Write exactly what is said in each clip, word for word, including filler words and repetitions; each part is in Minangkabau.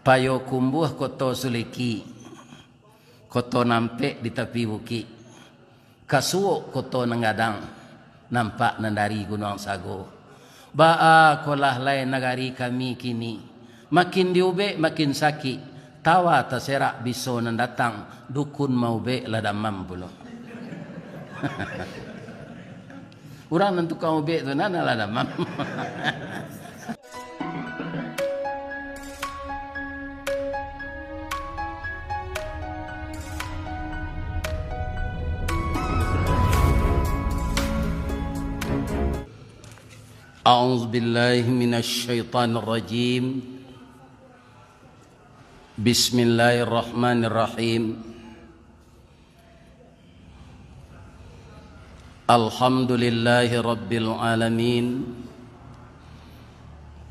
Payokumbuah Koto Suliki, koto nampek di tapi bukik, ka suok koto nan gadang, nampak nan dari Gunuang Sago. Baa kolah lai nagari kami kini, makin diubek makin sakik, tawa taserak biso nan datang, dukun maubek lah damam pulo. Urang nan tukang ubek tu nan lah damam. أعوذ بالله من الشيطان الرجيم. بسم الله الرحمن الرحيم. الحمد لله رب العالمين.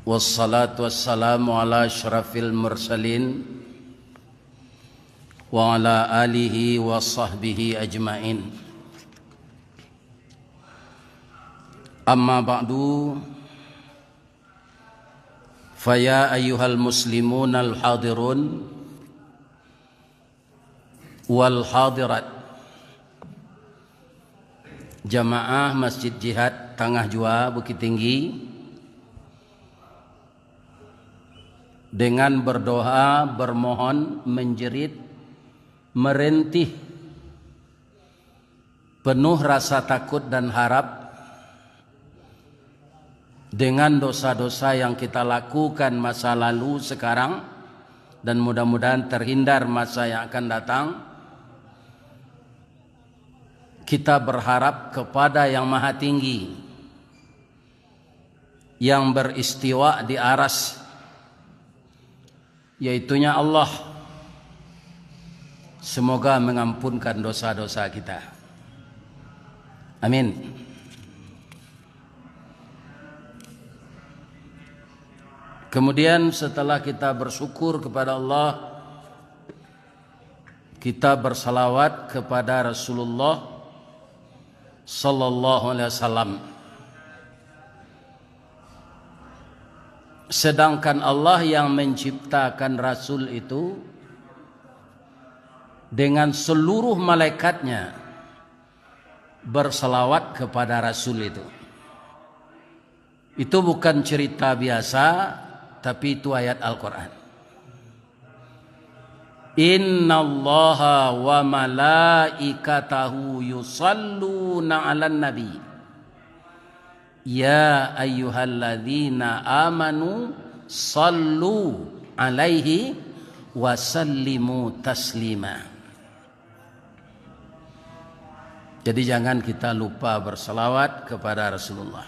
والصلاة والسلام على أشرف المرسلين وعلى آله وصحبه أجمعين. أما بعد، فيا أيها المسلمون الحاضرون والحاضرات، jamaah Masjid Jihad Tangah Jua Bukittinggi, dengan berdoa, bermohon, menjerit, merintih, penuh rasa takut dan harap, dengan dosa-dosa yang kita lakukan masa lalu, sekarang, dan mudah-mudahan terhindar masa yang akan datang, kita berharap kepada Yang Maha Tinggi, yang beristiwa di aras, yaitunya Allah, semoga mengampunkan dosa-dosa kita. Amin. Kemudian, setelah kita bersyukur kepada Allah, kita bersalawat kepada Rasulullah sallallahu alaihi wasallam. Sedangkan Allah yang menciptakan Rasul itu dengan seluruh malaikatnya bersalawat kepada Rasul itu. Itu bukan cerita biasa, tapi itu ayat Al-Quran. Innallaha wa malaikatahu yusalluna 'alan nabi. Ya ayyuhalladzina amanu sallu 'alaihi wa sallimu taslima. Jadi, jangan kita lupa bersalawat kepada Rasulullah.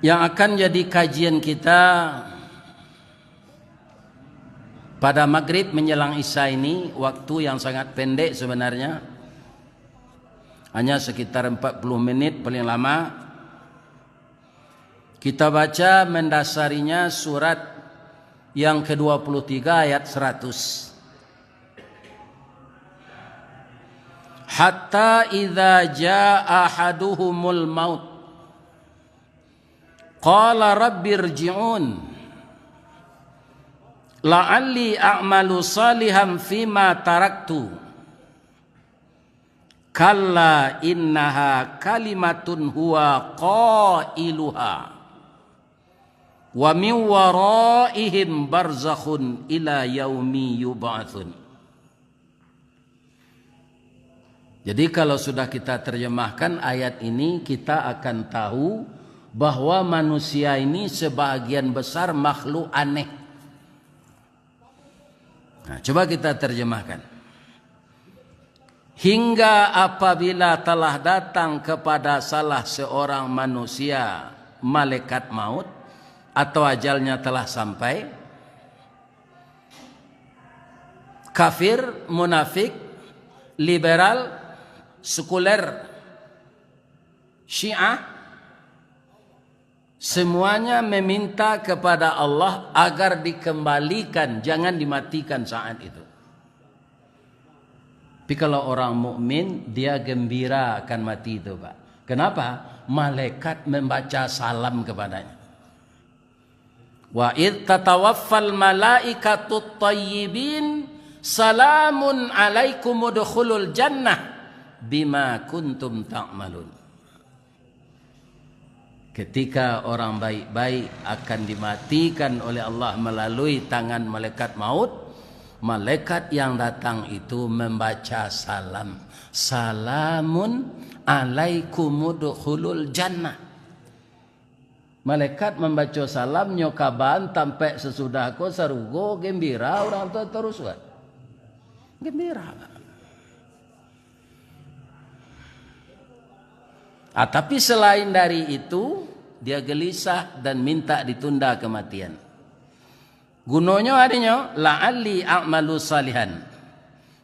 Yang akan jadi kajian kita pada maghrib menjelang isya ini, waktu yang sangat pendek sebenarnya, hanya sekitar empat puluh menit paling lama. Kita baca mendasarinya surat yang kedua puluh tiga ayat seratus. Hatta idza jaa ahaduhumul maut, qala rabbirji'un, la'alli a'malu salihan fima taraktu. Kalla innaha kalimatun huwa qailuha. Wa min waraihim barzakhun ila yaumi yub'atsun. Jadi, kalau sudah kita terjemahkan ayat ini, kita akan tahu bahwa manusia ini sebahagian besar makhluk aneh. Nah, coba kita terjemahkan. Hingga apabila telah datang kepada salah seorang manusia malaikat maut, atau ajalnya telah sampai, kafir, munafik, liberal, sekuler, Syiah, semuanya meminta kepada Allah agar dikembalikan, jangan dimatikan saat itu. Tapi kalau orang mukmin, dia gembira akan mati itu, Pak. Kenapa? Malaikat membaca salam kepadanya. Wa idh tatawaffal malaikatut thayyibin, salamun alaikum udkhulul jannah bima kuntum ta'malun. Ketika orang baik-baik akan dimatikan oleh Allah melalui tangan malaikat maut, malaikat yang datang itu membaca salam, "Salamun alaikum udkhulul jannah." Malaikat mambaco salam, nyo kabaan tampek sasudah ko sarugo, gembira urang tu tarusuak. Gembira. Ah, tapi selain dari itu, dia gelisah dan minta ditunda kematian. Gunonyo adinyo, "La'alli a'malu salihan."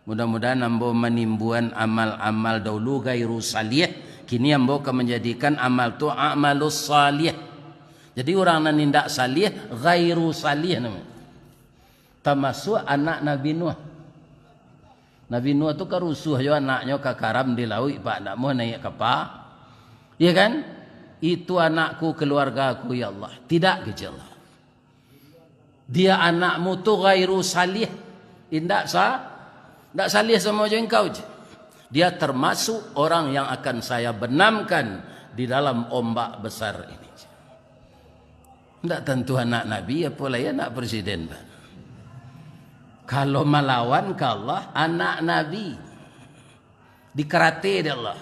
Mudah-mudahan ambo manimbuan amal-amal dahulu gairu salih, kini ambo ka manjadikan amal tu amalus salih. Jadi urang nan indak salih, gairu salih namonyo. Tamasuak anak Nabi Nuh. Nabi Nuh tu kan rusuah jo anaknyo, ka karam di lauik, Pak, ndak amuah naiak kapa. Iya kan? "Itu anakku, keluargaku, ya Allah." "Tidak," kecek Allah. "Dia anakmu tu gairu salih." Indak sa-, indak salih samo jo engkau, je. "Dia termasuk orang yang akan saya benamkan di dalam ombak besar ini." Ndak tantu anak Nabi, apo lai anak presiden, Pak. Kalau malawan ka Allah, anak Nabi. Dikarate dek Allah.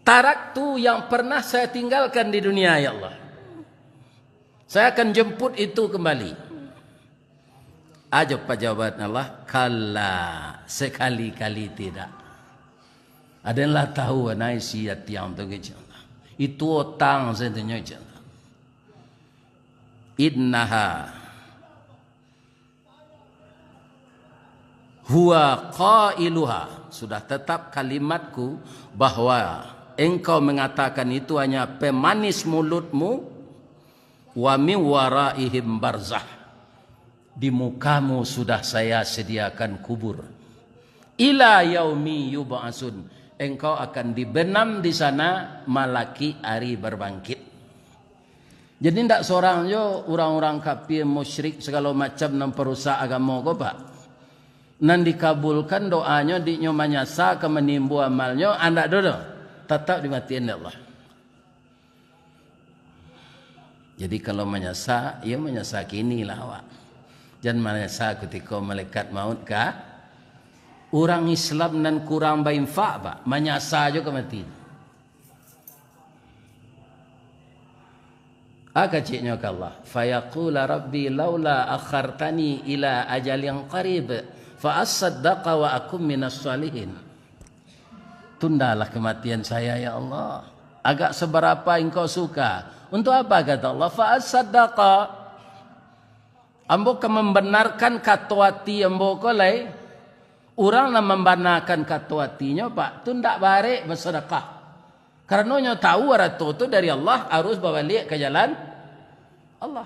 Taraktu yang pernah saya tinggalkan di dunia, ya Allah. Saya akan jemput itu kembali. Aja pajabat Allah, "Kalla, sekali-kali tidak." Aden lah tahu, anai si atiang tu, kecek Allah. Itu otang sajo tu, kecek Allah. "Innaha huwa qailuha." Sudah tetap kalimatku bahwa engkau mengatakan itu hanya pemanis mulutmu, "Wa min waraihim barzah." Di mukamu sudah saya sediakan kubur. "Ila yaumi yub'atsun." Engkau akan dibenam di sana malakik ari berbangkit. Jadi, ndak sorang jo urang-urang kafir, musyrik, sagalo macam nan parusak agamo ko, Pak. Nan dikabulkan doanyo, diknyo manyasa ka manimbo amalnyo, andak doh, doh. Tatap dimatian dek Allah. Jadi, kalau manyasa, iyo manyasa kini lah awak. Jan manyasa kutiko malaikat maut ka. Urang Islam nan kurang bainfak, Pak, manyasa jo ka mati. A keceknyo ka Allah, "Fayaqula Rabbi laula akhartani ila ajalin qarib, fa asaddaqa wa akum minas salihin." "Tundalah kematian saya, ya Allah. Agak seberapa Engkau suka." "Untuk apa?" kata Allah, "Fa asaddaqa." Ambo ka mambanarkan kato ati ambo ko lai. Urang nan mambanarkan kato atinyo, Pak, tu ndak barek basadakah. Karano nyo tahu arato tu dari Allah, harus babaliak ka jalan Allah.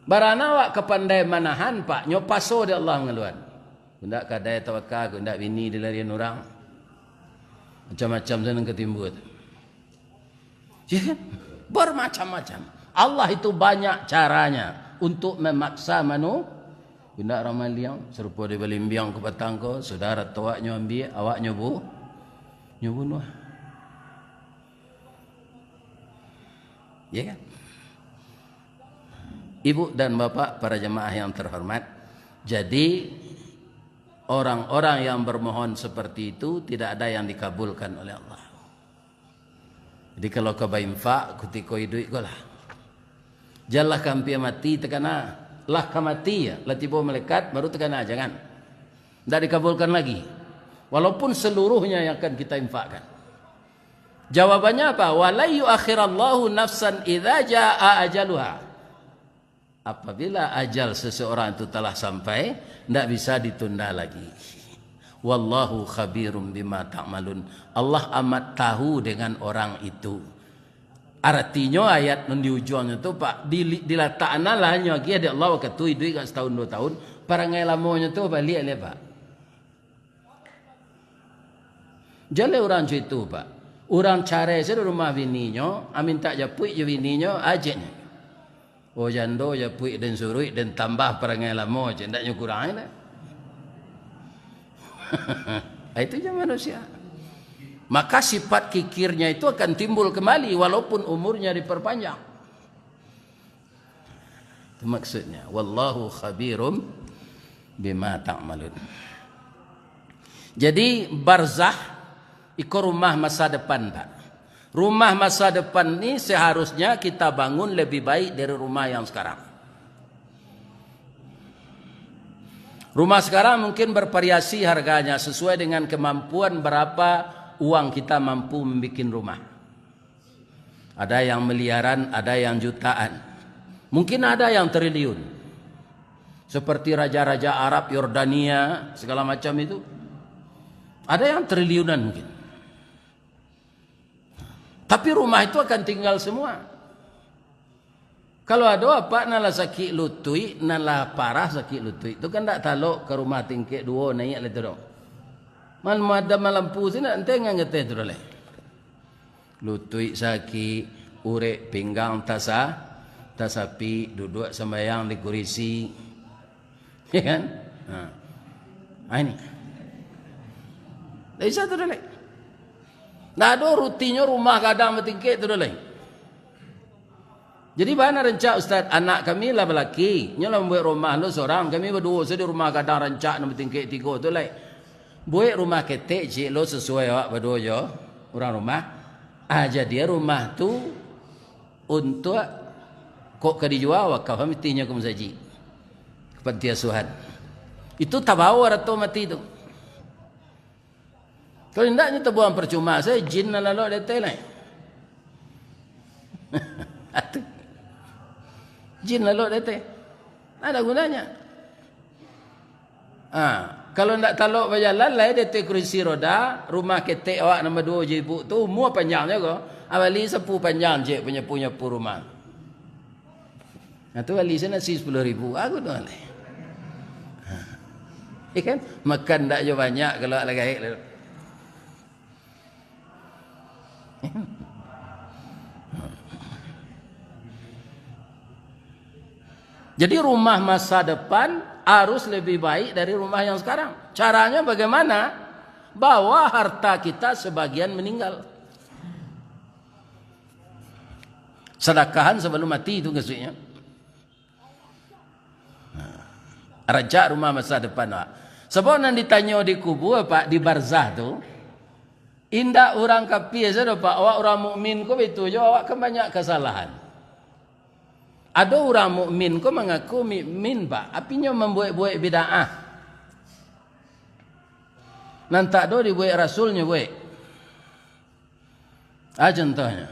Barana awak ka pandai manahan, Pak, nyo paso dek Allah mangaluan. Indak kadai tabaka, indak bini dilarian urang. Macam-macam tu nan ka timbua tu. Ya kan? Bermacam-macam. Allah itu banyak caranya untuk memaksa manu-, indak ramaliang, sarupo di balimbiang ka patang ko, sudah arato awaknyo ambiak, awaknyo bu-, nyo bunuah. Ya kan? Ibu dan bapak, para jemaah yang terhormat, jadi orang-orang yang bermohon seperti itu tidak ada yang dikabulkan oleh Allah. Jadi kalau ka bainfak kutiko iduik ko lah. Janlah ka ampia mati takana. Lah ka mati, lah tibo malaikat, baru takana, jangan. Ndak dikabulkan lagi. Walaupun seluruhnya yang akan kita infakkan. Jawabannya apa? "Wa la yuakhirallahu nafsan idza jaa ajaluha." Apabila ajal seseorang itu telah sampai, ndak bisa ditunda lagi. "Wallahu khabirum bima ta'malun." Allah amat tahu dengan orang itu. Aratinyo ayat nan di ujuangnyo tu, Pak, dili-, dilatakkan lah nyo agiah dek Allah wakatu iduik agak satahun duo tahun, parangai lamonyo tu baliak lai, Pak. Jaleh urang co itu, Pak. Urang carai sajo rumah bininyo, a mintak japuik jo bininyo, ajeknyo. Oh, jando japuik den suruik, den tambah parangai lamo, cek ndak nyo kurang, dak? Itu je manusia. Maka sifat kikirnya itu akan timbul kembali walaupun umurnya diperpanjang. Itu maksudnya. Wallahu khabirum bima ta'malun. Jadi, barzah iko rumah masa depan, Pak. Rumah masa depan ni seharusnya kita bangun lebih baik dari rumah yang sekarang. Rumah sekarang mungkin bervariasi harganya sesuai dengan kemampuan berapa uang kita mampu membuat rumah. Ada yang miliaran, ada yang jutaan. Mungkin ada yang triliun. Seperti raja-raja Arab, Yordania, segala macam itu. Ada yang triliunan mungkin. Tapi rumah itu akan tinggal semua. Kalau ado apak nan lah sakik lutuik, nan lah parah sakik lutuik tu kan ndak talok ka rumah tingkek duo naiak lai tu doh. Mal-, madam malampu sinan, enteng ngan geteh tu doh lai. Lutuik sakik, urek pinggang tasa-, tasapik, duduak sambayang di kurisi. Ya kan? Ha. Ha, ini. Ndak bisa tu doh lai. Ndak ado rutinyo rumah gadang batingkek tu doh lai. Jadi, bana rancak, Ustaz, anak kami lah balaki, nyo lah mambuek rumah lo sorang, kami baduo sajo di rumah gadang rancak nan batingkek tigo tu lai. Buek rumah ketek ciek lo sasuai awak baduo jo urang rumah. Ah, jadi rumah tu untuak kok ka dijua, wakaf mestihnyo ka musajik, ka panti asuhan. Itu tabawo arato mati tu. Kalau indak, nyo tabuang parcuma sajo, jin nan lalok di ateh lai. Atu. Jin lalok di ateh. Ndak ado gunonyo. Ha, kalau ndak talok bajalan lai di ateh kurisi roda, rumah ketek awak nan baduo jo ibuk tu, umua panjang juo. Abali sapu panjang ciek panyapu-nyapu rumah. Nah, tu bali se nasi sapuluah ribu, aku tu alai. Ha. Ya kan? Makan ndak jo banyak kalau lah gaek lalu. Jadi, rumah masa depan harus lebih baik dari rumah yang sekarang. Caranya bagaimana? Bawa harta kita sebagian meninggal. Sadakahan sabalum mati tu maksudnyo. Nah, rancak rumah masa depan awak. Sabab nan ditanyo di kubua, Pak, di barzah tu, indak urang kapia sajo, Pak. Awak urang mukmin ko baitu juo, awak kan banyak kasalahan. Ado urang mukmin ko mangaku mukmin, Pak, tapi nyo mambuek-buek bid'ah. Nan tak do dibuek Rasul nyo buek. Ah, contohnyo,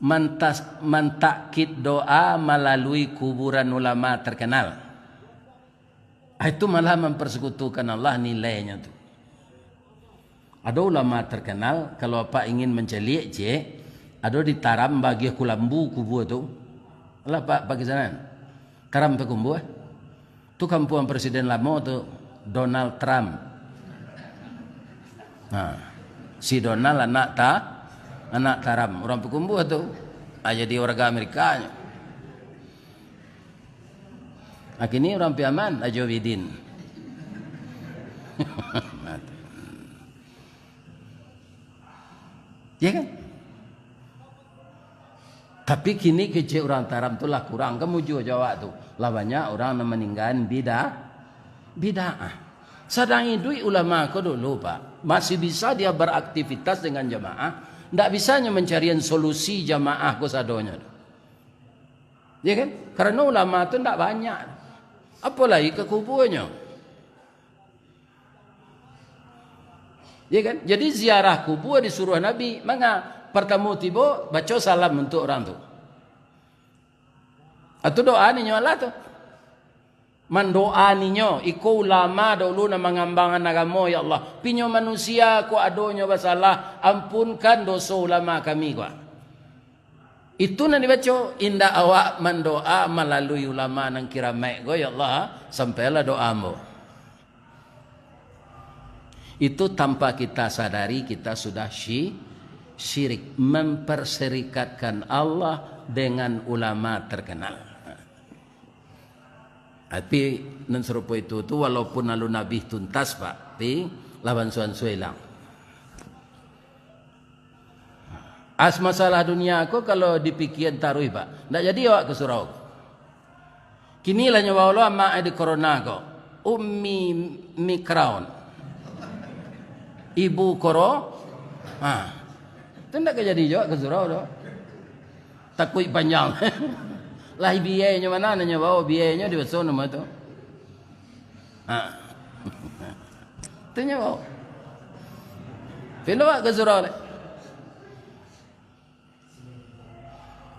mantas-, mantakkik doa malalui kuburan ulama terkenal. Ah, itu malah mempersekutukan Allah nilainyo tu. Ado ulama terkenal, kalau apak ingin mancaliak ciek, ado di Taram bagiah Kulambu kubua tu. Alah, Pak, pagi sanan. Taram Pakumbuah. Tu kampuang presiden lamo tu, Donald Trump. Nah, si Donald anak ta-, anak Taram, urang Pakumbuah tu. Ah, jadi warga Amerika nyo. Ah, kini urang Piaman, Ajo Bidin. Ya kan? Tapi kini kecek urang Taram tu lah kurang, kan mujua jo awak tu. Lah banyak urang nan maninggaan bida-, bid'ah. Sadang iduik ulama ko dulu, Pak, masih bisa dia beraktivitas dengan jamaah, ndak bisa nyo mancarian solusi jamaah ko sadonyo tu. Ya kan? Karano ulama tu ndak banyak. Apo lai ka kubuanyo. Ya kan? Jadi ziarah kubua disuruah Nabi, manga? Partamo tibo, baco salam untuak urang tu. Atu doa ninyo alah tu. Mandoa ninyo, iko ulama dahulu nan mangambangan agamo, ya Allah. Pinyo manusia ko adonyo basalah, ampunkan doso ulama kami ko. Itu nan dibaco, indak awak mandoa malalui ulama nan kiramaik ko, ya Allah, sampailah doa ambo. Itu tanpa kita sadari, kita sudah syi-, syirik, memperserikatkan Allah dengan ulama terkenal. Tapi nan sarupo itu tu, walaupun alun abih tuntas, Pak, tapi lawan suan-suan ilang. As masalah dunia ko, kalau dipikian taruih, Pak, ndak jadi awak ka surau. Kini lah nyo baolo amak di corona ko. Umi Mikraun. Ibu Koro. Ha. Tu ndak ka jadi jo awak ka surau tu. Takuik panjang. Lah biainyo mana, nanyo bao biainyo di baso nama tu. Ha. Tu nyo bao. Pilo awak ka surau dek.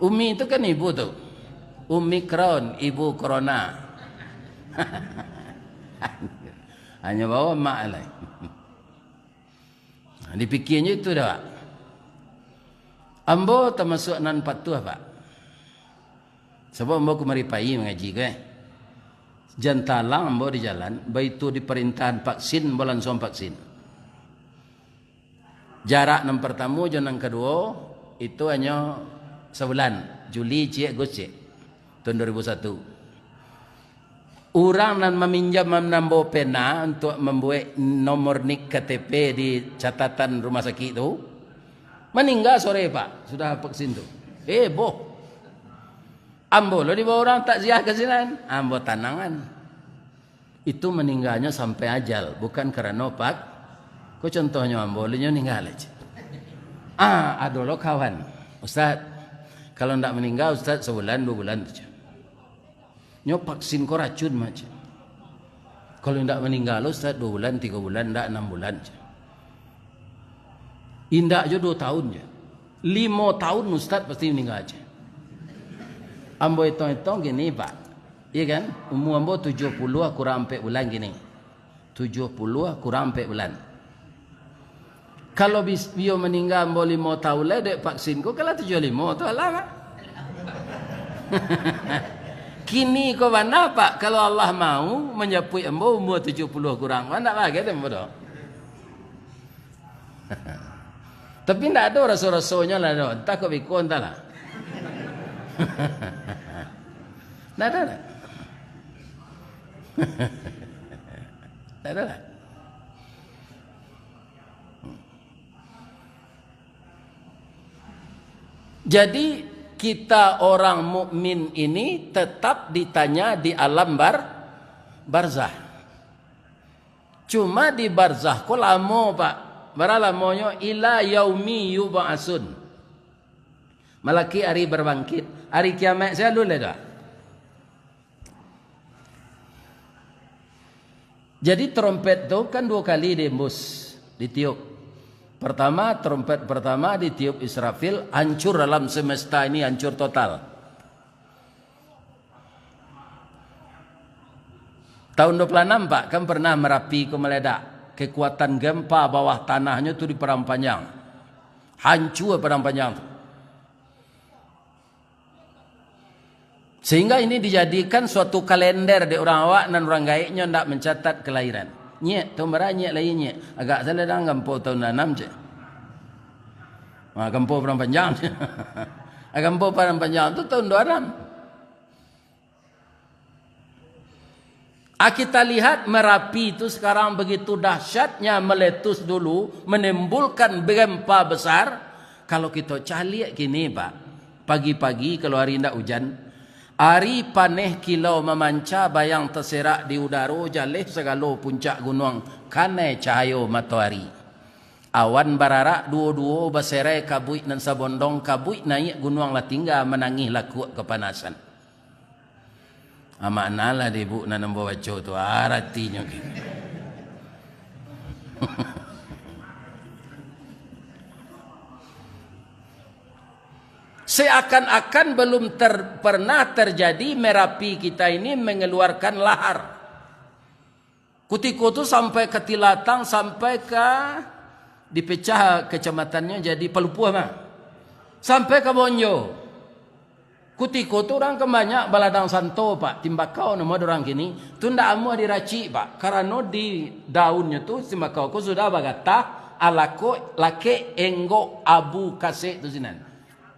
Umi tu kan ibu tu. Omikron, ibu corona. Hanyo bao mak lai. Dipikianyo itu dah, Pak. Ambo tamasuak nan patuah, Pak. Sabab ambo kumari pai mangaji ko, eh. Jan talang ambo di jalan, baitu diparintahan vaksin, ambo lansuang vaksin. Jarak nan partamo jo nan kaduo, itu hanyo sabulan, Juli ciek, Agus ciek, tahun dua ribu satu. Urang nan maminjam ambo pena untuak mambuek nomor nik K T P di catatan rumah sakik tu, maningga sore, Pak, sudah vaksin tu. Heboh. Ambo lo dibawa urang takziah ka sinan, ambo tanangan. Itu maningganyo sampai ajal, bukan karano pak-, ko contohnyo ambo, lo nyo ningga lai. Ah, ado lo kawan, "Ustaz, kalau ndak maningga, Ustaz, sabulan, dua bulan tu," ceh. "Nyo vaksin ko racun mah," ceh. "Kalau ndak maningga lo, Ustaz, dua bulan, tigo bulan, ndak anam bulan," ceh. "Indak jo dua tahun," ceh. "Limo tahun, Ustaz, pasti maningga," ceh. Ambo itong-itong kini, Pak. Iya kan? Umua ambo tujuah puluah kurang ampek bulan kini. Tujuah puluah kurang ampek bulan. Kalau bis-, iyo maningga ambo limo tahun lai dek vaksin ko, kalau tujuah limo tu alah, Pak. Kini ko bana, Pak, kalau Allah mau manjapuik ambo umua tujuah puluah kurang, Pak, ndak bagai tu ambo doh. Tapi ndak ado raso-rasonyo lah doh. Antah kok biko, antahlah. Ndak ado lah. Ndak ado lah. Jadi, kita orang mukmin ini tetap ditanya di alam bar-, barzah. Cuma di barzah ko lamo, Pak. Bara lamonyo? Ila yaumi yub'atsun. Malakik ari babangkit. Ari kiamaik se alun lai doh. Jadi, trompet tu kan duo kali diembus, ditiup. Pertama, trompet pertama ditiup Israfil, hancur alam semesta ini, hancur total. Tahun dua puluh anam, Pak, kan pernah Merapi ko meledak. Kekuatan gempa bawah tanahnyo tu di Padang Panjang. Hancur Padang Panjang tu. Sehingga ini dijadikan suatu kalender dek urang awak, nan urang gaeknyo ndak mancatat kalahiran. Nyiak, tahun bara nyiak lahia nyiak? Agak salah dah, gampo tahun anam, ceh. Ha, gampo Padang Panjang, ceh. Ha, gampo Padang Panjang tu tahun dua anam. Ah, kita lihat Merapi tu sekarang begitu dahsyatnya meletus dulu, menimbulkan gempa besar. Kalau kito caliak kini, Pak, pagi-pagi kalau ari ndak ujan, ari paneh kilau mamanca, bayang taserak di udaro, jaleh sagalo puncak gunuang, kanai cahayo matoari. Awan bararak duo-duo, baserai kabuik nan sabondong, kabuik naiak gunuang lah tingga, manangih lakuak kapanasan. Ah, maknalah di buku nan ambo baco tu, aratinyo kini. Seakan-akan belum ter-, pernah terjadi Merapi kita ini mengeluarkan lahar. Kutiko tu sampai ka Tilatang, sampai ka, dipecah kacamatannyo jadi Palupuah mah. Sampai ka Bonjo. Kutiko tu urang kan banyak baladang santo, Pak. Timbakau namo urang kini, tu ndak amuah diracik, Pak. Karano di daunnyo tu timbakau ko sudah bagatah, alako, lakek, enggok, abu, kasek tu sinan.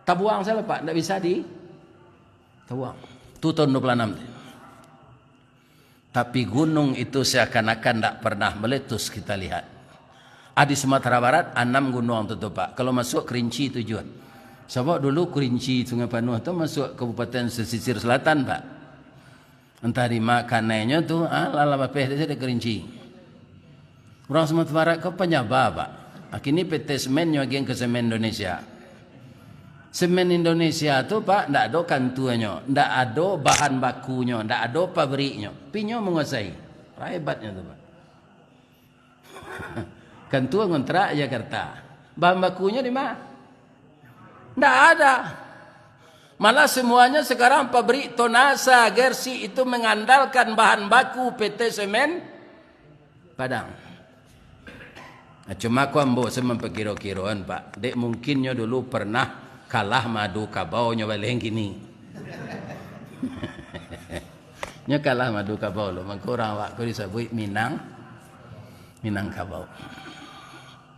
Tabuang sajo, Pak. Ndak bisa di tabuang. Tu tahun dua puluh anam tu. Tapi gunung itu seakan-akan ndak pernah meletus kita lihat. Ah, di Sumatera Barat, anam gunuang tu, tu, Pak. Kalau masuak Kerinci tujuan. Sabab dulu Kerinci, Sungai Panuh tu masuak Kabupaten Pesisir Selatan, Pak. Antah di ma kanainyo tu, ah, lah, lah bapeh tu sajo Kerinci. Urang Sumatera Barat ko panyaba, Pak. Ah, kini P T Semen nyo agiah ka Semen Indonesia. Semen Indonesia tu, Pak, ndak ado kantuanyo, ndak ado bahan bakunyo, ndak ado pabriknyo. Tapi nyo manguasai. Hebatnyo tu, Pak. Kantua ngontrak Jakarta. Bahan bakunyo di ma? Ndak ada. Malah semuanya sekarang pabrik tonasa, gersik itu mengandalkan bahan baku P T Semen Padang. Nah, cuma ko ambo se mampakiro-kiroan, Pak. Dek mungkin nyo dulu pernah kalah madu kabau nyo baleh kini. Nyo kalah madu kabau lo, mangko urang awak ko disabuik Minang, Minangkabau.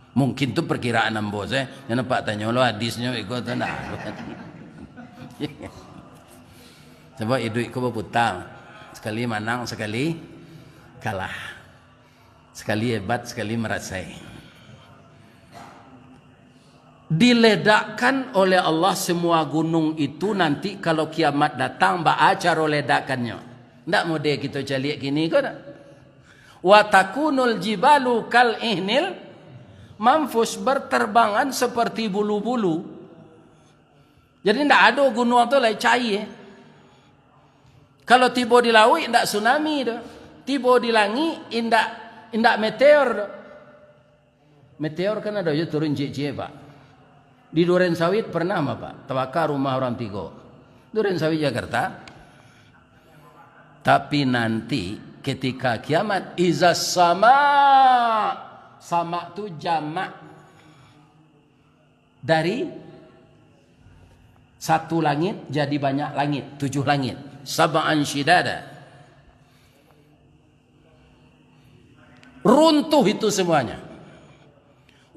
Mungkin tu perkiraan ambo se, nyo nampak tanyo lo hadisnyo iko tu nah. Sabab iduik ko baputa, sakali manang, sakali kalah. Sakali hebat, sakali marasai. Diledakkan oleh Allah semua gunung itu nanti kalau kiamat datang, baa caro ledakkannyo. Ndak model kito caliak kini ko dak? Wa takunul jibalu kal ihnil manfush, berterbangan seperti bulu-bulu. Jadi ndak ado gunuang tu lai cair. Kalau tibo di lauik, indak tsunami doh. Tibo di langik, indak, indak meteor doh. Meteor kan ado jo turun ciek-ciek, Pak. Di Duren Sawit pernah mah, Pak, tabaka rumah urang tigo. Duren Sawit Jakarta. Tapi nanti ketika kiamat, iza sama, sama tu jamak dari satu langit jadi banyak langit, tujuh langit. Sab'an syidada. Runtuh itu semuanya.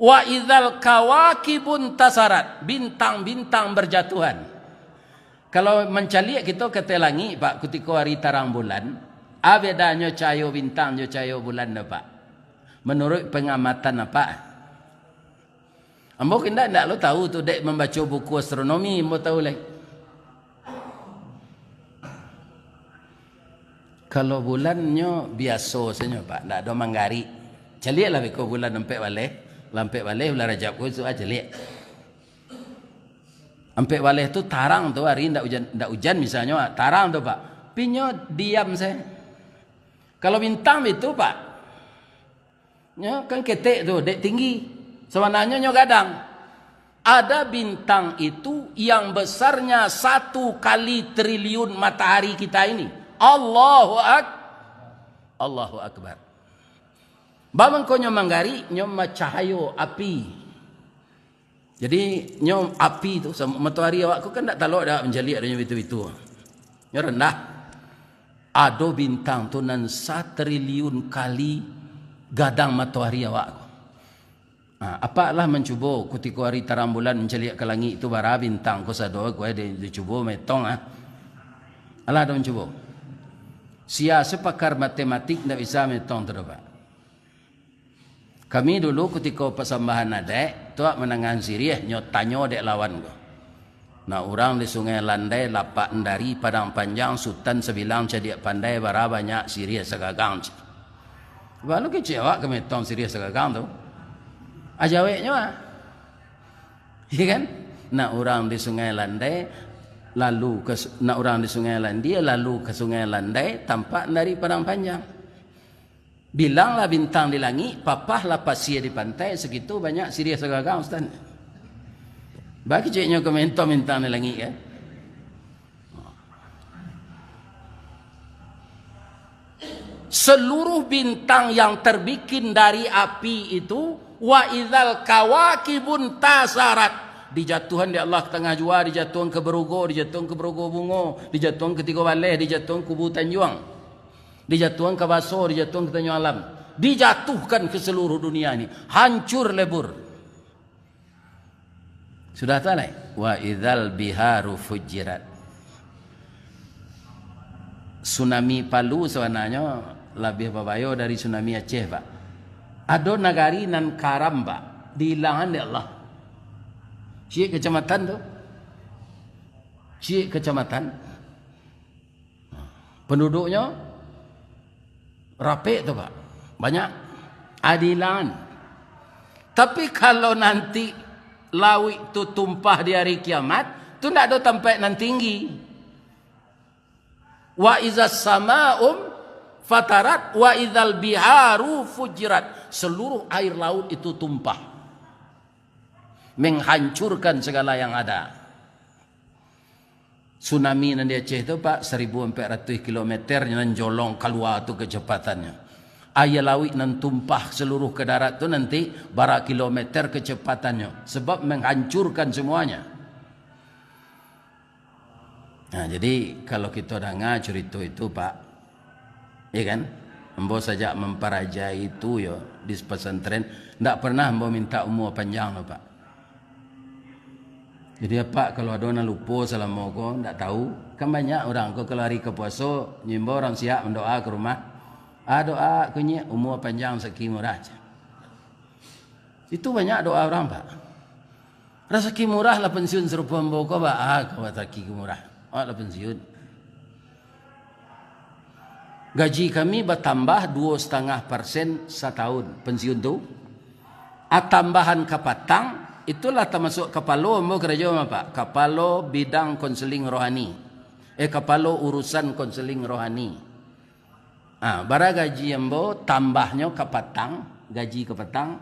Wa idzal kawakibun tasarat, bintang-bintang berjatuhan. Kalau mancaliak kito ka ateh langik, Pak, kutiko ari tarang bulan, a bedanyo cahayo bintang jo cahayo bulan tu, Pak? Manuruik pangamatan Apak, Ambo ko indak, indak lo tahu tu, dek mambaco buku astronomi, ambo tahu lai. Kalau bulannyo biaso sajo, Pak, indak ado manggarik. Caliaklah beko bulan ampek baleh, lah ampek baleh bulan Rajab ko, isuak ah caliak. Ampek baleh tu tarang tu, ari indak ujan, indak ujan misalnyo, ah, tarang tu, Pak. Tapi nyo diam sajo. Kalau bintang itu, Pak, nyo kan ketek tu, dek tinggi. Sabananyo nyo gadang. Ada bintang itu yang besarnya satu kali triliun matahari kita ini. Allahu Ak-, Allahu Akbar. Bamangkonyo manggarik, nyo macahayo api. Jadi, nyo api tu, sam-, matoari awak ko kan ndak talok dak mancaliak ado nyo bitu-bitu. Nyo randah. Ado bintang tu nan satriliun kali gadang matoari awak ko. Ha, Apak lah mancubo kutiko ari tarang bulan mancaliak ka langik tu bara bintang ko sado ko, eh, di-, dicubo metong, ah. Alah ado mancubo. Sia se pakar matematik ndak bisa metong tu doh, Pak. Kami dulu kutiko pasambahan adaik, tuak manangahan siriah, nyo tanyo dek lawan ko. Nak urang di Sungai Landai, Lapak Endari, Padang Panjang, Sutan Sabilang, cadiak pandai, bara banyak siriah sagagang, cek. Balu kecek awak ka metong siriah sagagang tu. Ajaweknyo ah. Iya kan? Nak urang di Sungai Landai, lalu ke Su-, nak urang di Sungai Landia, lalu ke Sungai Landai, tampak dari Padang Panjang. Bilanglah bintang di langik, papahlah pasia di pantai, sakitu banyak siriah sagagang, Ustaz. Baa keceknyo ka metong bintang di langik, kan? Seluruh bintang yang terbikin dari api itu, wa idzal kawakibun tasarat, Dijatuahan dek Allah ka tangah jua, dijatuahan ka Barugo, dijatuahan ka Barugo Bungo, dijatuahan ka Tigo Baleh, dijatuahan ka Kubu Tanjuang, dijatuahan ka Baso, dijatuahan ka Tanjuang Alam, dijatuhkan ka saluruh dunia ni, hancur lebur. Sudah tu lai, wa idzal biharu fujirat. Tsunami Palu sabananyo labiah babayo dari tsunami Aceh, Pak. Ado nagari nan karam, Pak, diilangan dek Allah. Ciek kacamatan tu. Ciek kacamatan. Penduduknyo rapek tu, Pak. Banyak. Diilangan. Tapi kalau nanti lauik tu tumpah di hari kiamat, tu ndak ado tampek nan tinggi. Wa izas sama'um fatarat, wa izal biharu fujirat. Seluruh air laut itu tumpah, menghancurkan segala yang ada. Tsunami nan di Aceh tu, Pak, seribu ampek ratuih kilometer nan jolong kalua tu kecepatannyo. Aia lauik nan tumpah seluruh ke darat tu nanti bara kilometer kecepatannyo, sebab menghancurkan semuanya. Nah, jadi kalau kito danga curito itu, Pak, iya kan? Ambo sajak mamparajai itu yo di pesantren, ndak pernah ambo minta umua panjang lo, Pak. Jadi, Apak, kalau ado nan lupo salamo ko, ndak tahu, kan banyak urang ko kalau hari ka puaso, nyo imbau urang siak mandoa ka rumah. Ah, doa ko nyiak, umua panjang, rasaki murah, cah. Itu banyak doa urang, Pak. Rasaki murah lah pensiun sarupo ambo ko, Pak. Ah, ko rasaki murah. Awak lah pensiun. Gaji kami batambah duo satangah persen satahun, pensiun tu. A, tambahan kapatang, itulah tamasuak kapalo ambo karajo, Pak. Kapalo bidang konseling rohani. Eh, kapalo urusan konseling rohani. Ah, bara gaji ambo tambahnyo kapatang, gaji kapatang,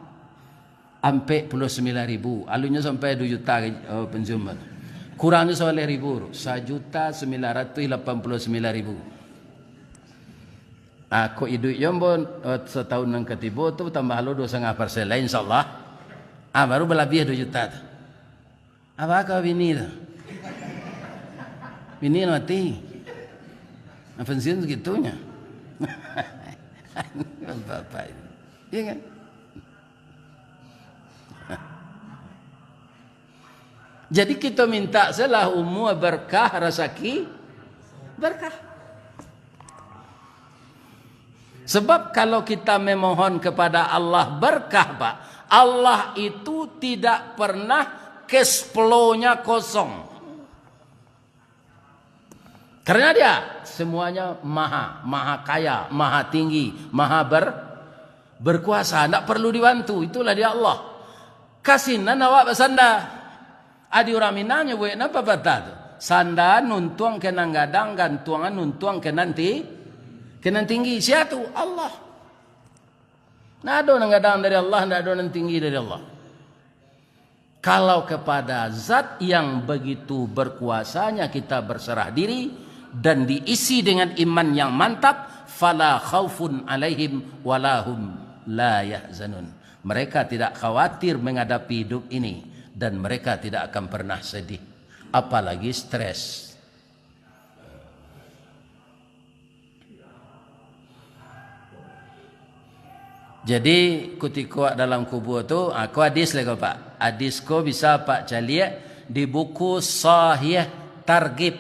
ampek puluah sambilan ribu. Alunnyo sampai duo juta gaji, oh, pensiun ambo. Kurangnyo sabaleh ribu, sajuta sambilan ratuih lapan puluah sambilan ribu. Ah, kok iduik jo ambo, eh, satahun nan katibo tu tambah lo duo satangah persen lai, insyaallah. Ah, baru balabiah duo juta tu. Apak ka bini tu? Bini lah mati. Nah, pensiun segitunyo. Bapak ini. Iya kan? Jadi, kito minta salah umua berkah, rasaki berkah. Sebab kalau kita memohon kepada Allah berkah, Pak, Allah itu tidak pernah cash flow-nya kosong. Karena Dia semuanya maha, maha kaya, maha tinggi, maha ber-, berkuasa, ndak perlu dibantu, itulah Dia Allah. Ka sinan awak basanda. Adi urang Minang nyabuik nan papatah tu, sandaan nuntuang ka nan gadang, gantuangan nuntuang ka nan ti-, ka nan tinggi. Sia tu? Allah. Ndak ado nan gadang dari Allah, ndak ado nan tinggi dari Allah. Kalau kepada Zat yang begitu berkuasanya kita berserah diri dan diisi dengan iman yang mantap, fala khaufun alaihim walahum la yahzanun. Mereka tidak khawatir menghadapi hidup ini, dan mereka tidak akan pernah sedih, apalagi stres. Jadi, kutiko dalam kubua tu, ah, ko hadis lai ko, Pak. Hadis ko bisa Apak caliak di buku Sahih Targhib.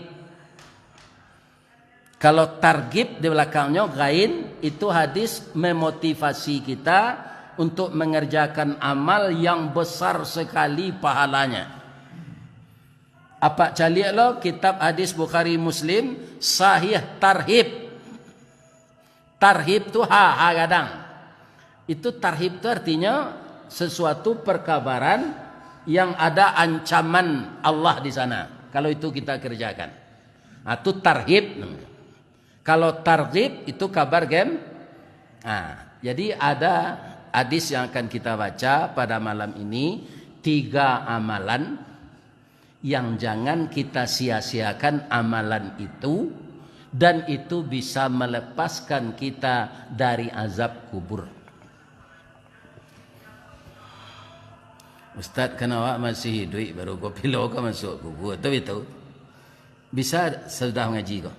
Kalau targhib di balakangnyo, ghain, itu hadis memotivasi kita untuk mengerjakan amal yang besar sekali pahalanya. Apak caliak lo kitab hadis Bukhari Muslim, Sahih Tarhib. Tarhib tu ha, ha gadang. Itu tarhib tu artinyo sesuatu perkabaran yang ada ancaman Allah di sana. Kalau itu kita kerjakan. Ah, tu tarhib namonyo. Kalau targhib itu kabar gem-, ah, jadi ada hadis yang akan kita baca pada malam ini, tiga amalan yang jangan kita sia-siakan amalan itu, dan itu bisa melepaskan kita dari azab kubur. Ustaz, kan awak masih iduik, baru ko pilo ka masuak kubua, tu bitu. Bisa sudah mangaji ko.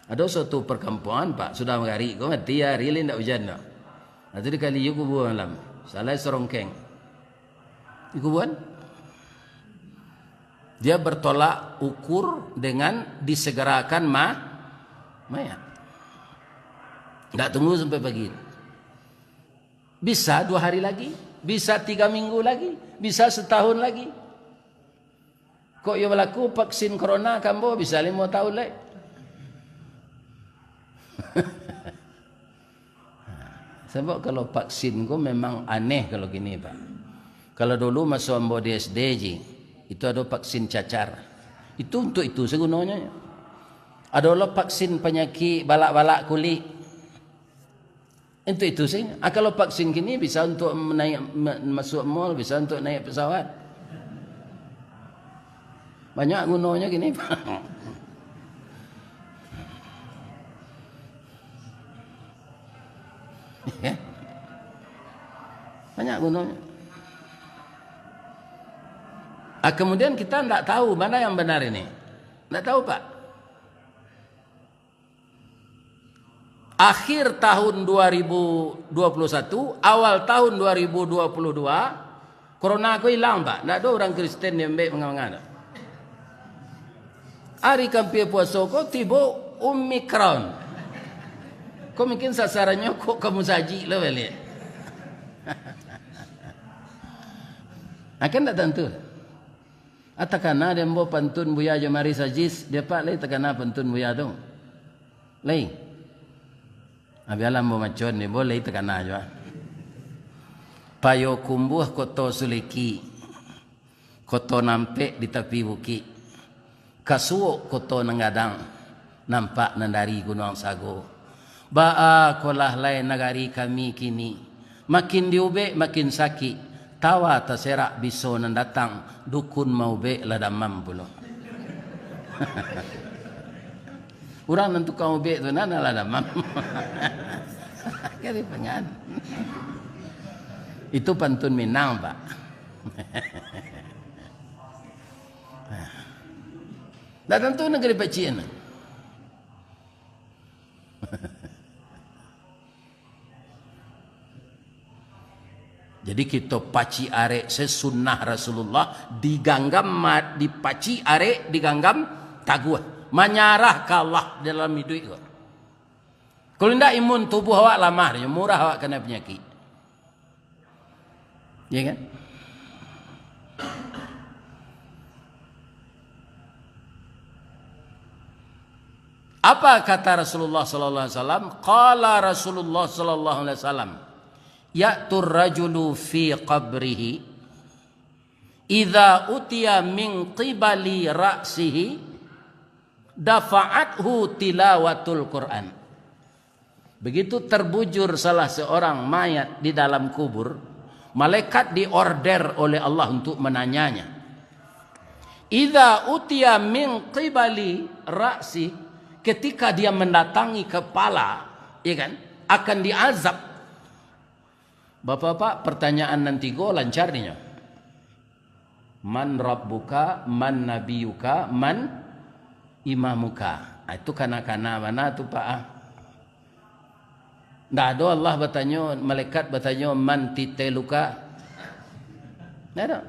Ado suatu parkampuangan, Pak, sudah magarik ko, mati ari lai ndak ujan doh. Nah, tu dikali iyo kubua malam. Salai sarongkeng. Di kuburan. Dia bertolak ukur dengan disegerakan ma-, mayat. Ndak tunggu sampai pagi. Bisa dua hari lagi, bisa tiga minggu lagi, bisa setahun lagi. Kok iyo balaku vaksin corona ka ambo bisa limo tahun lai. Sabab kalau vaksin ko memang aneh kalau kini, Pak. Kalau dulu maso ambo di S D ji, itu ado vaksin cacar. Itu untuk itu sagunonyo. Ado lo vaksin panyakik balak-balak kulik. Untuk itu sajo. Ah, kalau vaksin kini bisa untuk menaik, ma-, masuk mall, bisa untuk naik pesawat. Banyak gunonyo kini, Pak. Ya. Banyak gunonyo. Ah, kemudian kita ndak tahu mana yang benar ini. Ndak tahu, Pak. Akhir tahun dua ribu dua puluh satu, awal tahun dua ribu dua puluh dua, corona ko ilang, Pak. Ndak ado urang Kristen di ambek manga-manga tu. Ari kampia puaso ko tibo Omicron. Ko mungkin sasarannyo kok ka musajik lo baliak. Akan ndak tantu. Ah, takana dek ambo pantun Buya jo Maris Aziz, dek Apak lai takana pantun Buya tu? Lai. Ah, bialah ambo macon dek ambo lai takana juo. Payokumbuah koto suliki, koto nampek di tapi bukik. Kasuok koto nan gadang, nampak nan dari gunuang sago. Baa kolah lai nagari kami kini, makin diubek makin sakik, tawa taserak biso nan datang, dukun maubek lah damam pulo. Urang nan tukang ubek tu nan lah damam. Kari pangan. Itu pantun Minang, Pak. Ndak tantu nagari pacik. Jadi kito pacik arek se sunnah Rasulullah, diganggam ma-, dipacik arek, diganggam taguah, manyarah ka Allah dalam iduik ko. Kalau indak imun tubuah awak lamah, murah awak kanai panyakik. Ya kan? Apa kata Rasulullah sallallahu alaihi wasallam? Qala Rasulullah sallallahu alaihi wasallam, "Ya'tur rajulu fi qabrihi, idza utiya min qibali ra'sihi, dafa'athu tilawatul Qur'an." Begitu terbujur salah seorang mayat di dalam kubur, malaikat diorder oleh Allah untuk menanyanya. Idza utiya min qibali ra'si, ketika dia mendatangi kepala, ya kan, akan diazab. Bapak-bapak, pertanyaan nan tigo lancar dinyo. "Man rabbuka, man nabiyuka, man imamuka?" Ah, itu kana-kana bana tu, Pak, ah. Ndak ado Allah batanyo, malaikat batanyo, "Man titeluka?" Ndak ado.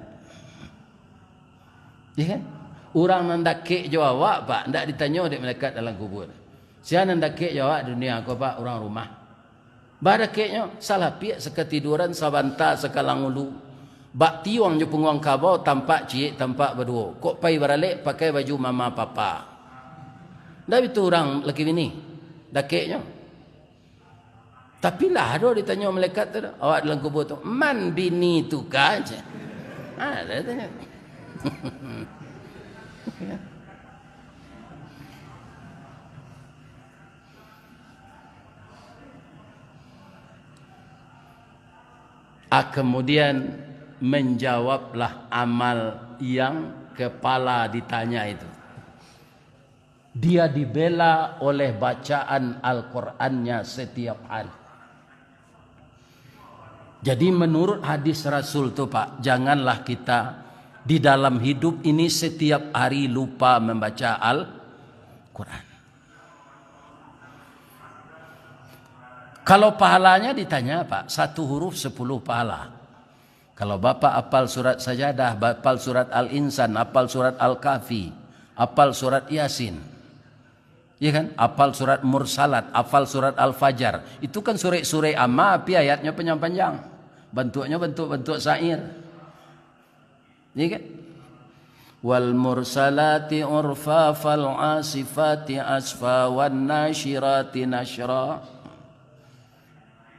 Ya kan? Urang nan dakek jo awak, Pak, ndak ditanyo dek malaikat dalam kubur. Sia nan dakek jo awak dunia ko, Pak, urang rumah. Badakeknyo, salapiak sakatiduran, sabanta sakalang ulu. Bak tiuang jo punguang kabau, tampak ciek, tampak baduo. Kok pai baralek, pakai baju mama papa. Ndak bitu urang laki bini. Dakeknyo. Tapi lah ado ditanyo malaikat tu, awak dalam kubur tu, "Man bini tu ka?" Ha, ado tanyo. Ah, kemudian menjawablah amal yang kepala ditanya itu. Dia dibela oleh bacaan Al-Qur'annya setiap hari. Jadi, menurut hadis Rasul tu, Pak, janganlah kita di dalam hidup ini setiap hari lupa membaca Al-Quran. Kalau pahalanya ditanya, Pak, satu huruf sepuluh pahala. Kalau Bapak apal surat Sajadah, apal surat Al-Insan, apal surat Al-Kahfi, apal surat Yasin, ya kan? Apal surat Mursalat, apal surat Al-Fajar. Itu kan surek-surek ama, tapi ayatnya panjang-panjang. Bantuaknya bantuak-bantuak syair. Ya kan? Wal mursalati urfa, fal asifati asfa, wan nasyirati nasyra.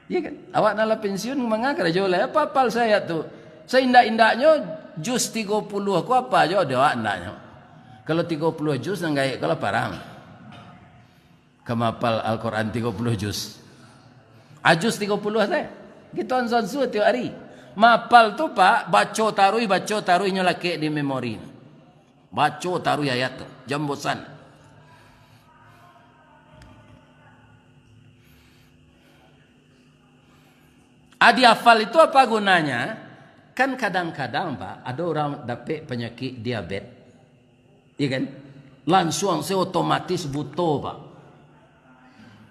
Ya kan? Awak nan lah pensiun, manga karajo lai? Apa apal se ayat tu? Saindak-indaknyo juz tigo puluh ko apa jo dek awak andaknyo? Kalau tigo puluh juz, nan gaek ko lah parang. Ka maapal Al-Quran tigo puluh juz. A, juz tigo puluh se. Kito ansua-ansua tiok ari. Maapal tu, Pak, baco taruih, baco taruih, nyo lakek di memori. Baco taruih ayat tu, jan bosan. A, dihafal itu apa gunanya? Kan kadang-kadang, Pak, ado urang dapek panyakik diabet. Iya kan? Lansuang se otomatis buto, Pak.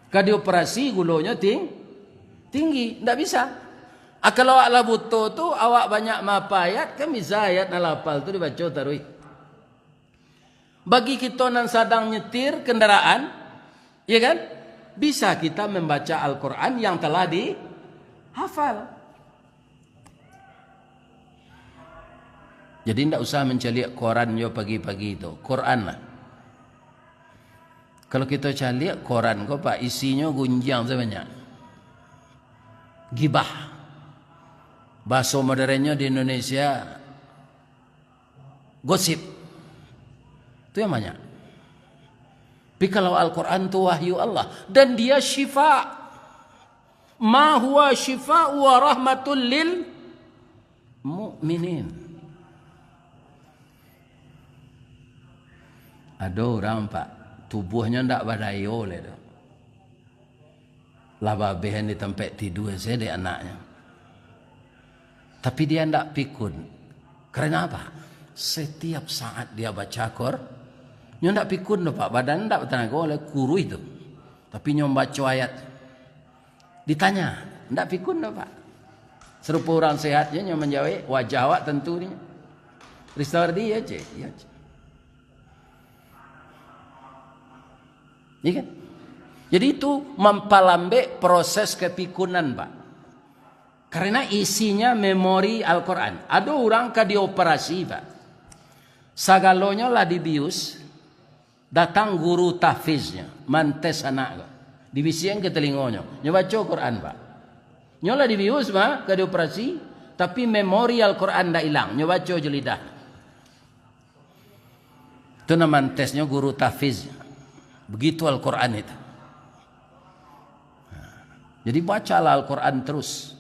Ka dioperasi gulonyo ting-, tinggi, ndak bisa. A, kalau awak lah buto tu, awak banyak maapal ayat, kan bisa ayat nan lah apal tu dibaco taruih. Bagi kito nan sadang nyetir kendaraan, ya kan? Bisa kita membaca Al-Quran yang telah dihafal. Jadi, ndak usah mancaliak koran jo pagi-pagi tu. Quran lah. Kalau kito caliak koran ko, Pak, isinyo gunjiang sabanyak. Gibah. Bahaso moderennyo di Indonesia, gosip. Tu yang banyak. Tapi kalau Al-Quran tu wahyu Allah, dan dia syifa. Ma huwa syifa wa rahmatul lil mu'minin. Ado urang, Pak, tubuahnyo ndak badayo lai doh. Lah babeh di tampek tidua se dek anaknyo. Tapi dia ndak pikun. Karena apa? Setiap saat dia baca Qur-, nyo ndak pikun doh, Pak. Badan ndak batanago lai, kuruih tu. Tapi nyo baco ayat. Ditanya, ndak pikun doh, Pak. Sarupo urang sehat je nyo manjawek, wajah awak tantu ni. Ristawardi, ya, cek. Ya, cek. Iya kan? Jadi itu mampalambek proses kepikunan, Pak. Karena isinya memori Al-Quran. Ado urang ka dioperasi, Pak. Sagalonyo lah dibius, datang guru tahfiznyo, mantes anak ko. Dibisiakan ka talingonyo, nyo baco Quran, Pak. Nyo lah dibius, Pak, ka dioperasi, tapi memori Al-Quran ndak ilang, nyo baco jo lidah. Tu nan mantesnyo guru tahfiz. Begitu Al-Quran itu. Jadi, bacalah Al-Quran terus.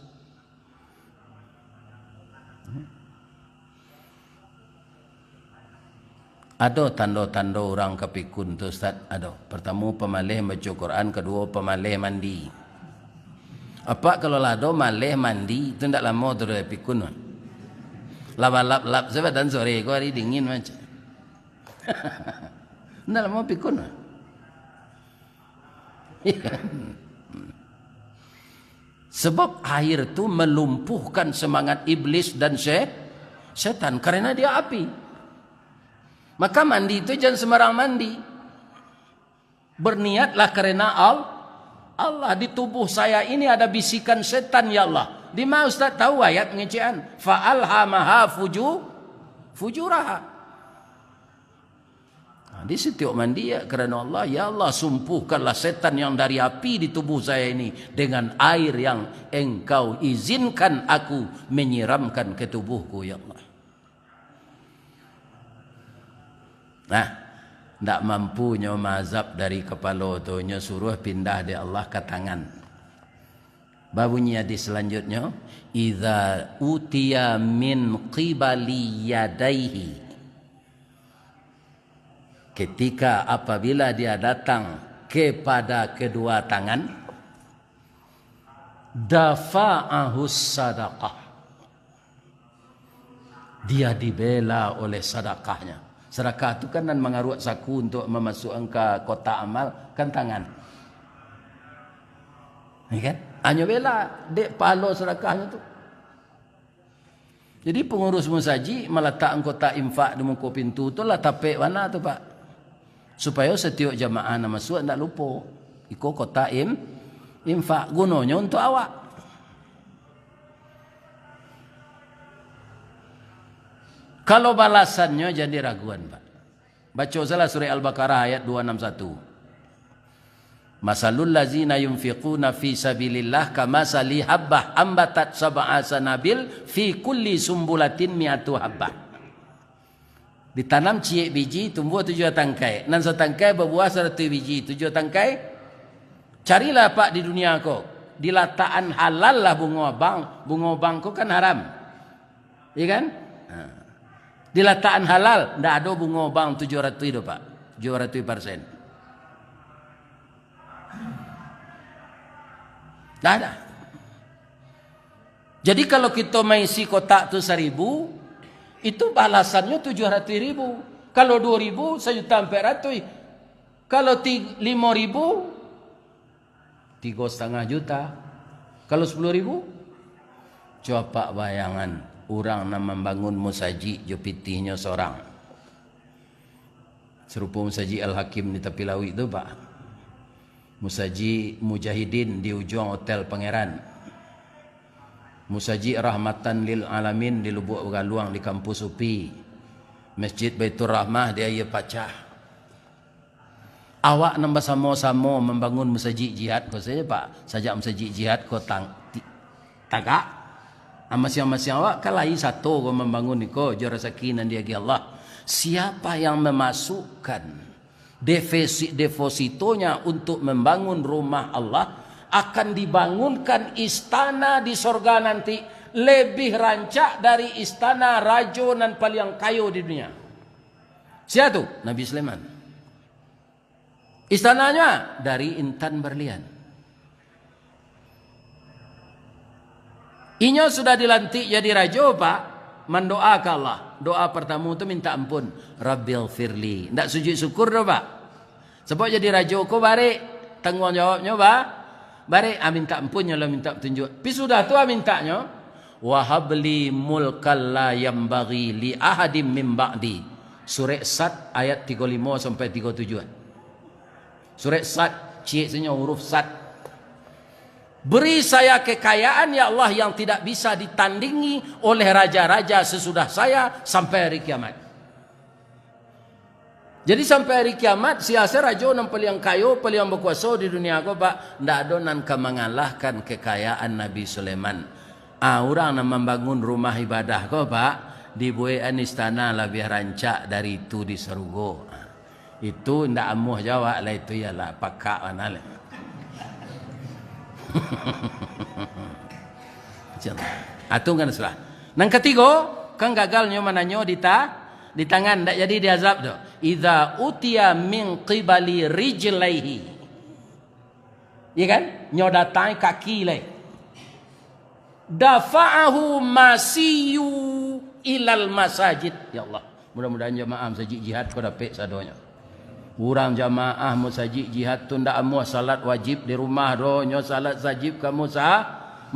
Ado tando-tando urang ka pikun tu, Ustaz? Ado. Pertamo, pamaleh baco Quran, kaduo, pamaleh mandi. Apak kalau lah ado maleh mandi, tu ndak lamo tu doh pikun. Lah balap-lap se badan sore ko, ari dingin macam. Ndak lamo pikun. Sebab air tu melumpuhkan semangat iblis dan se-, setan, karena dia api. Maka mandi tu jangan sembarang mandi. Berniatlah karena Al-, Allah. Di tubuh saya ini ada bisikan setan, ya Allah. Di mana Ustaz tahu ayat mengecekan? Fa alhamaha fuju-, fujuraha. Nah, di setiap mandi, ya, karena Allah, ya Allah, sumpuhkanlah setan yang dari api di tubuh saya ini dengan air yang Engkau izinkan aku menyiramkan ke tubuhku, ya Allah. Nah, ndak mampu nyo maazab dari kapalo tu, nyo suruah pindah dek Allah ka tangan. Babunyi hadis selanjutnyo, "Idza utiya min qibali yadaihi." Ketika, apabila dia datang kepada kedua tangan, Dafa'ahus sadaqah. Dia dibela oleh sadakahnya. Sadakah tu kan nan mangaruak saku untuk mamasuakan ka kotak amal, kan tangan. Ya kan? Hanyo bela dek pahalo sadakahnyo tu. Jadi pangurus musajik malatakan kotak infak di muko pintu tu lah tapek bana tu, Pak. Supayo satiok jamaah nan masuak ndak lupo. Iko kotak im-, infak, gunonyo untuak awak. Kalau balasannyo jan diraguan, Pak. Baco salah surah Al-Baqarah ayat dua enam satu. "Masalul lazina yunfiquna fi sabilillah kamasali habbah ambatat sab'a sanabil fi kulli sumbulatin mi'atu habbah." Ditanam ciek biji, tumbuah tujuah tangkai. Nan satangkai babuah saratuih biji, tujuah tangkai. Carilah, Pak, di dunia ko. Dilatakan halal lah bungo bank. Bungo bank ko kan haram. Iya kan? Ha. Dilatakan halal, ndak ado bungo bank tujuah ratuih do, Pak. Tujuah ratuih persen. Ndak ada. Jadi, kalau kito maisi kotak tu saribu, itu balasannyo tujuah ratuih ribu. Kalau duo ribu, sajuta ampek ratuih. Kalau ti-, limo ribu, tigo satangah juta. Kalau sapuluah ribu, cubo bayangan, urang nan mambangun musajik jo pitihnyo sorang. Sarupo Musajik Al-Hakim di tapi lauik tu, Pak. Musajik Mujahidin di ujuang Hotel Pangeran. Musajik Rahmatan lil Alamin di Lubuak Bagaluang di Kampus UPI. Masjid Baitur Rahmah di Aia Pacah. Awak nan basamo-samo mambangun Musajik Jihad ko sajo, Pak. Sajak Musajik Jihad ko tang-, ti-, tagak. Ah, masiang-masiang awak kan lai sato ko mambangun iko, jo rasaki nan diagiah Allah. Siapa yang memasukkan defisit depositonya untuk membangun rumah Allah, akan dibangunkan istana di sorga nanti lebih rancak dari istana rajo nan paliang kayo di dunia. Sia tu? Nabi Sulaiman. Istananyo dari intan berlian. Inyo sudah dilantik jadi rajo, Pak, mandoa ka Allah. Doa partamo tu minta ampun, "Rabbighfirli." Ndak sujud syukur doh, Pak. Sabab jadi rajo ko barek, tangguang jawabnyo ba-, barek, ah, minta ampunnyo lah, minta patunjuak. Pi sudah tu, ah, mintanyo, "Wahabli mulkal la yambaghi li ahadim min ba'di." Surek Sad ayat tigo limo sampai tigo tujuah. Surek Sad, ciek sajo huruf Sad. "Beri saya kekayaan, ya Allah, yang tidak bisa ditandingi oleh raja-raja sesudah saya sampai hari kiamat." Jadi, sampai hari kiamat, sia se rajo nan paliang kayo, paliang bakuaso di dunia ko, Pak, ndak ado nan ka mangalahkan kekayaan Nabi Sulaiman. Ah, urang nan mambangun rumah ibadah ko, Pak, dibuekan istana labiah rancak dari itu di sarugo. Ah, itu ndak amuah jawab lah, itu ialah pakak bana lah. Macam tu. Ah, tu kan salah. Nan katigo, kan gagal nyo mananyo di ta-, di tangan, ndak jadi diazab tu. "Idza utiya min qibali rijlaihi." Iya kan? Nyo datang kaki lai. "Dafa'ahu masiyu ilal masajid." Ya Allah, mudah-mudahan jamaah Musajik Jihad ko dapek sadonyo. Urang jamaah Musajik Jihad tu ndak amuah salat wajib di rumah doh, nyo salat sajib ka musa-,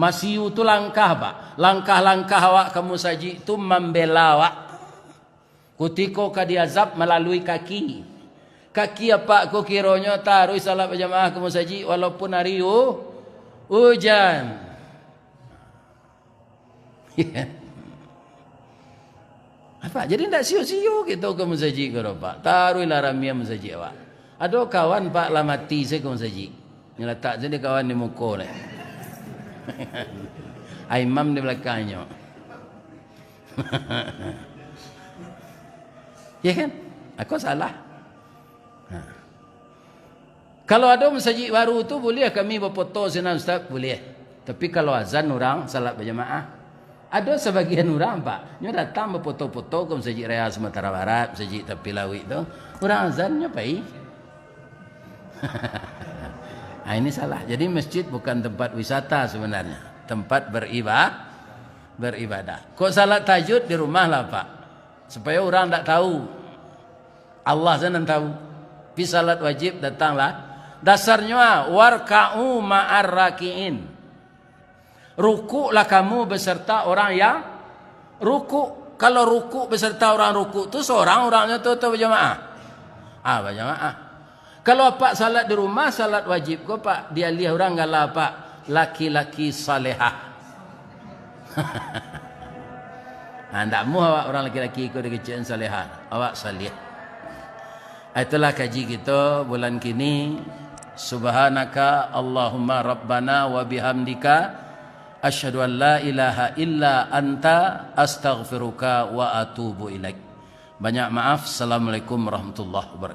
masiyu tu langkah, Pak. Langkah-langkah awak ka musajik tu mambela awak. Kutiko ka diazab malalui kaki. Kaki apak ko kironyo taruih salat bajamaah ka musajik walaupun ari u-, ujan. Apak, jadi ndak sio-sio kito ka musajik ko doh, Pak. Taruihlah ramian musajik awak. Ado kawan, Pak, lah mati se ka musajik. Nyo latak se di kawan di muko lai. Ah, imam di balakangnyo. Ya kan? Ako salah. Ha. Kalau ado masajik baru tu, buliah kami bafoto sinan, Ustaz? Buliah. Tapi kalau azan urang salat bajamaah, ado sabagian urang, Pak, nyo datang bafoto-foto ka Masajik Raya Sumatera Barat, Masajik Tapi Lauik tu. Urang azan nyo pai. Ah, ini salah. Jadi masjid bukan tempat wisata sebenarnya, tempat beriba-, beribadah. Kok salat tahajud di rumah lah, Pak, supaya orang ndak tahu. Allah saja nan tahu. Tapi salat wajib datanglah. Dasarnya, "Warka'u ma'ar raki'in." Rukuklah kamu beserta orang yang rukuk. Kalau rukuk beserta orang rukuk tu, seorang orangnya tu, atau berjamaah? Ah, berjamaah. Kalau apak salat di rumah, salat wajib ko, Pak, dialih orang gala, Pak, laki-laki salehah. Ha, ndak muah awak orang laki-laki ko dikecek salehah. Awak saleh. Itulah kaji kito bulan kini. Subhanaka Allahumma Rabbana wa bihamdika, asyhadu an la ilaha illa anta, astaghfiruka wa atubu ilaik. Banyak maaf. Assalamualaikum warahmatullahi wabarakatuh.